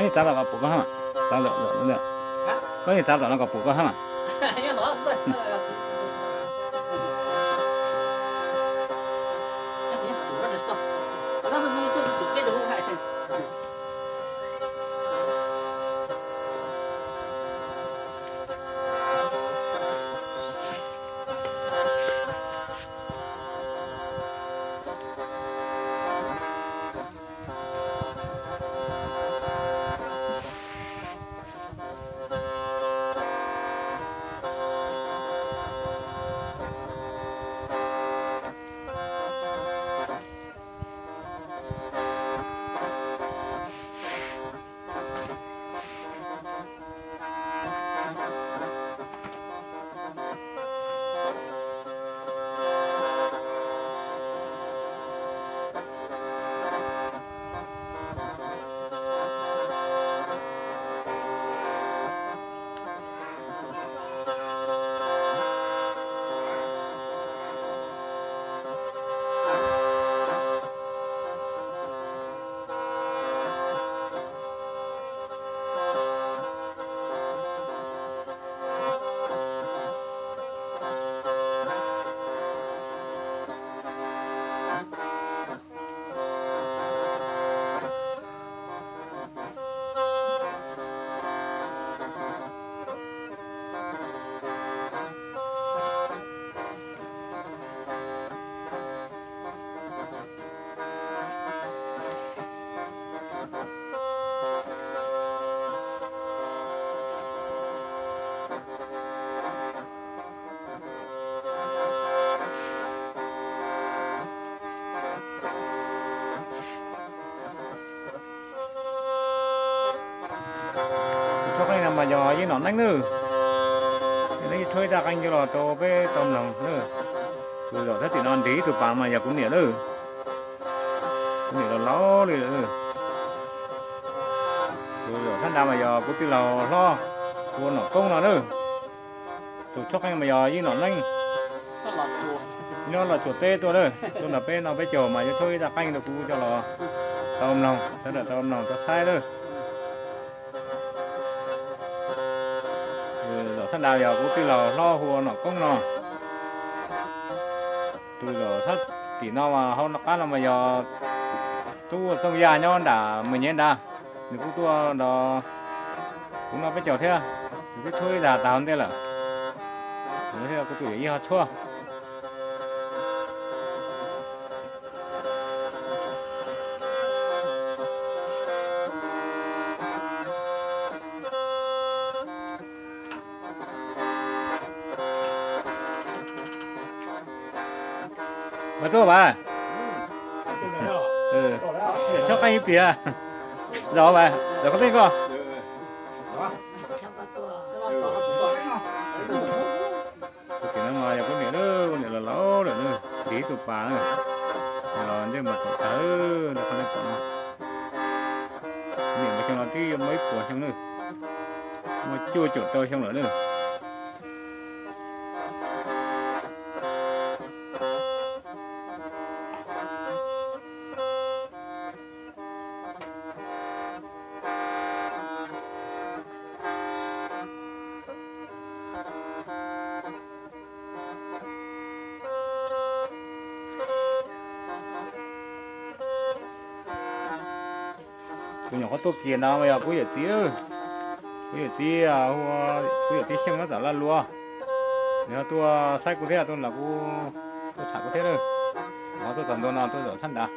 Koj txav tom no kom pum koj hab mas. Koj txav tom no kom pum koj hab mas. Tus tshuab qeej no mas yog Yeej Nom Neej nawb. Yeej Nom Neej tshuab ib rab qeej coj los rau peb tau mloog nawb. Tus zaum thab tim no nrhiav ib tug pas mas yog kuv niam nawb. Kuv niam los laus li lawm. Tus zaum thab nrad mas yog kuv tij laug hlob hu ua Nom Koob no nawb. Tus tshuab qeej mas yog Yeej Nom Neej nyob Los Tsuas teb tuaj nawb, tuaj nrog peb noj peb caug mas yuav tshuab ib rab qeej rau kuv coj los tau mloog, sawv daws tau mloog tau saib nawb. Zaum thab nrad yog kuv tij laug hlob hu ua Nom Koob no. Tus zaum thab tim no mas hauv qab no mas yog tub Xyooj Yaj nyob nram Mws Nyem nrad, nws kuj tuaj nrog kuv noj peb caug thiab, nws twb tshuab ib dag tag hauv ntej lawm. Kuv tus yawm yij ho tshuab. Mas tuaj mas. Tshuab qeej ib pliag. Zaum mas, zaum koj tej koj. Tus tim no mas yog kuv niam, kuv niam los laus lawm na, nrhiav ib tug pas na, los ntsej muag tawv tawv rau qhov nej pom no. Niam mas xyoo no twb yuav muaj ib puas xyoo na, muaj cuaj caum rau xyoo lawm na. Tus nyuam qhuav tuaj kiag no mas yog kuv yawm txiv, kuv yawm txiv, kuv yawm txiv Xyooj nyob tom Laj Luas. Nws ho tuaj saib kuv thiab, tuaj los kuv, tuaj tsham kuv thiab lawm. Ho tuaj txog ntua no tuaj zaum thab nrad.